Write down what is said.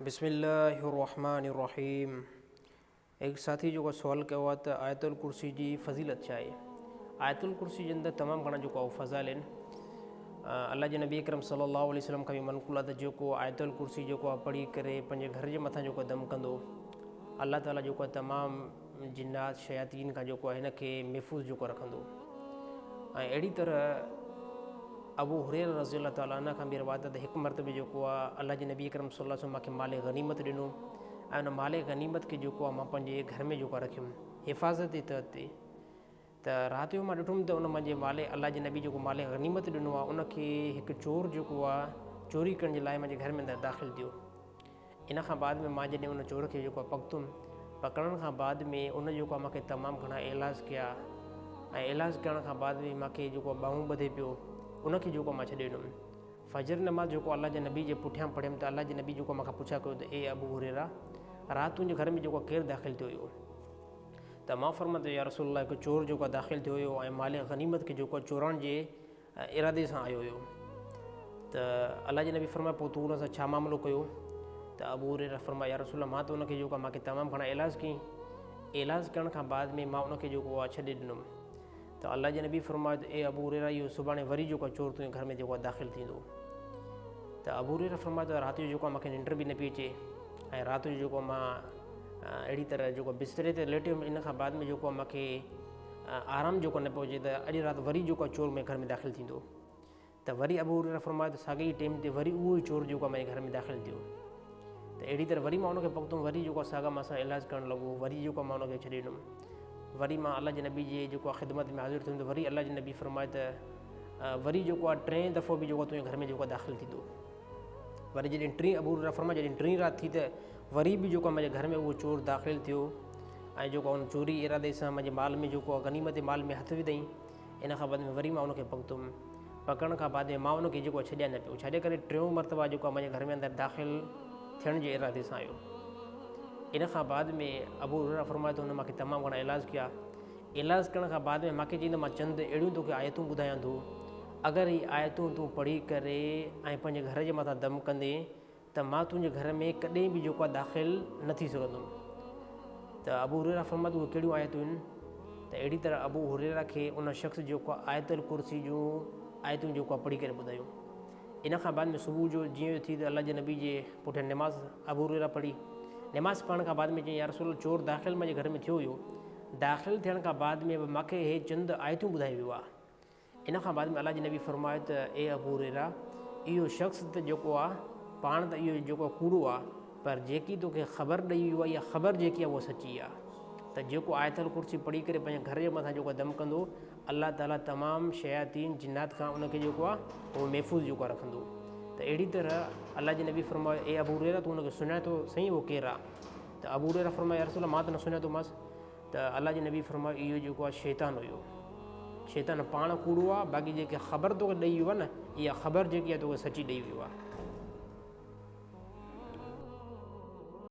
بسم الله الرحمٰن الرحيم هڪ ساٿي جيڪو سوال ڪيو آهي ته آيت الڪرسي جي فضيلت ڇا آهي؟ آيت الڪرسي جي اندر تمام گهڻا جيڪو آهي فضائل آهن. الله جي نبي اڪرم صلي الله عليه وسلم کان به منقول آهي ته جيڪو آيت الڪرسي جيڪو آهي پڙهي ڪري پنهنجي گهر جي مٿان جيڪو دم ڪندو الله تعالي جيڪو آهي تمام جنات شياطين کان جيڪو آهي هن کي محفوظ جيڪو رکندو ۽ اهڙي طرح ابو هريره رضي الله تعالٰي عنه کان به روايت آهي ته هڪ مرتبه جيڪو آهي الله جي نبي اڪرم صلي الله عليه وسلم مونکي مال غنيمت ڏنو ۽ ان مال غنيمت کي جيڪو آهي مان پنهنجي گهر ۾ جيڪو رکيم حفاظت جي تحت تي ته رات جو مان ڏٺم ته ان منهنجي مال الله جي نبي جيڪو مال غنيمت ڏنو آهي ان کي هڪ چور جيڪو آهي چوري ڪرڻ جي لاء منهنجي گهر ۾ اندر داخل ٿيو ان کان بعد ۾ مان جڏهن ان چور کي جيڪو آهي پڪتم، پڪڙڻ کان بعد ۾ ان جيڪو آهي مان کي تمام گهڻا ايلاز ڪيا ۽ ايلاز ڪرڻ کان بعد ۾ مان کي جيڪو آهي ٻانهون ٻڌي پيو ان کي جيڪو آهي مان ڇڏي ڏنم. فجر نماز جيڪو الله جي نبي جي پٺيان پڙهيم ته الله جي نبي جيڪو مان کان پڇا ڪيو ته اي ابو هريره! رات تنهنجي گهر ۾ جيڪو آهي ڪير داخل ٿيو هيو؟ ته مان فرمايو ته يا رسول الله هڪ چور جيڪو آهي داخل ٿيو هيو ۽ مال غنيمت کي جيڪو آهي چورائڻ جي ارادي سان آيو هيو ته الله جي نبي فرمايو پوء تون ان سان ڇا معاملو ڪيو ته ابو هريره فرمايو يا رسول الله مان ته ان کي جيڪو مان کي تمام گهڻا ايلاز ڪيائين ايلاز ڪرڻ کان بعد ۾ مان ان کي جيڪو آهي ڇڏي ڏنم ته الله جي نبي فرمايو ته اي ابو هريره اهو سڀاڻي وري جيڪو چور تنهنجي گهر ۾ جيڪو آهي داخل ٿيندو ته ابو هريره فرمايو ته رات جو جيڪو آهي مون کي ننڊ به نه پئي اچي ۽ رات جو جيڪو مان اهڙي طرح جيڪو بستري تي ليٽيو ان کان بعد ۾ جيڪو مون کي آرام جيڪو نه پيو اچي ته اڄ رات وري جيڪو آهي چور منهنجي گهر ۾ داخل ٿيندو ته وري ابو هريره فرمايو ته ساڳئي ئي ٽيم تي وري اهو ئي چور جيڪو آهي منهنجي گهر ۾ داخل ٿيو ته اهڙي طرح وري مان ان کي پڪتم وري جيڪو آهي ساڳا مان سان علاج ڪرڻ لڳو وري جيڪو آهي مان ان کي ڇڏي ڏنم وري مان الله جي نبي جي جيڪو آهي خدمت ۾ حاضر ٿيم ته وري الله جي نبي فرمايو ته وري جيڪو آهي ٽئين دفعو به جيڪو تنهنجي گهر ۾ جيڪو داخل ٿيندو وري جڏهن ٽين ابو هريره فرمايو جڏهن ٽين رات ٿي ته وري به جيڪو منهنجي گهر ۾ اهو چور داخل ٿيو ۽ جيڪو ان چوري ارادي سان منهنجي مال ۾ جيڪو غنيمت مال ۾ هٿ وڌائين ان کان بعد ۾ وري مان ان کي پڪتم پڪڙڻ کان بعد ۾ مان ان کي جيڪو ڇڏيان نه پيو ڇاجي ڪري ٽيون مرتبه جيڪو منهنجي گهر ۾ اندر داخل ٿيڻ جي ارادي سان آيو ان کان بعد ۾ ابو هريره فرمايو ته هن مونکي تمام گهڻا علاج ڪيا ايلاز ڪرڻ کان بعد ۾ ماکي چيائين ته مان چند اهڙيون توکي آيتون ٻڌايان ٿو، اگر هي آيتون تون پڙهي ڪري ۽ پنهنجي گهر جي مٿان دم ڪندين ته مان تنهنجي گهر ۾ ڪڏهن به جيڪو آهي داخل نه ٿي سگهندم. ته ابو هريره فرمايو ته اهي ڪهڙيون آيتون آهن؟ ته اهڙي طرح ابو هريره کي ان شخص جيڪو آهي آيت الڪرسي جون آيتون جيڪو آهي پڙهي ڪري ٻڌايون. ان کان بعد ۾ صبح جو جيئن جو ٿي ته الله جي نبي جي پٺيان نماز ابو هريره پڙهي. نماز پڙهڻ کان بعد ۾ چيائين يا رسول الله چور داخل منهنجي گهر ۾ ٿيو هيو. داخل ٿيڻ کان بعد ۾ به ماکي هي چند آيتون ٻڌائي ويو آهي. ان کان بعد ۾ الله جي نبي فرمايو ته اي ابو هريره! اهو شخص ته جيڪو آهي پاڻ ته اهو جيڪو ڪوڙو آهي پر جيڪي توکي خبر ڏئي ويو آهي اها خبر جيڪي آهي اها سچي آهي ته جيڪو آيت الڪرسي پڙهي ڪري پنهنجي گهر جي مٿان جيڪو دم ڪندو الله تعالي تمام شياطين جنات کان ان کي جيڪو آهي اهو محفوظ جيڪو آهي رکندو ته اهڙي طرح الله جي نبي فرمايو اي ابو هريره تون ان کي سڃاڻين ٿو سائين اهو ڪير آهي ته ابو هريره فرمايو يا رسول الله مان ته نه سڃاتومانس ته الله جي نبي فرمايو اهو جيڪو آهي شيطان هيو شيطان پاڻ ڪوڙو آهي باقي جيڪي خبر توکي ڏئي ويو آهي نه اها خبر جيڪي آهي توکي سچي ڏئي ويو آهي.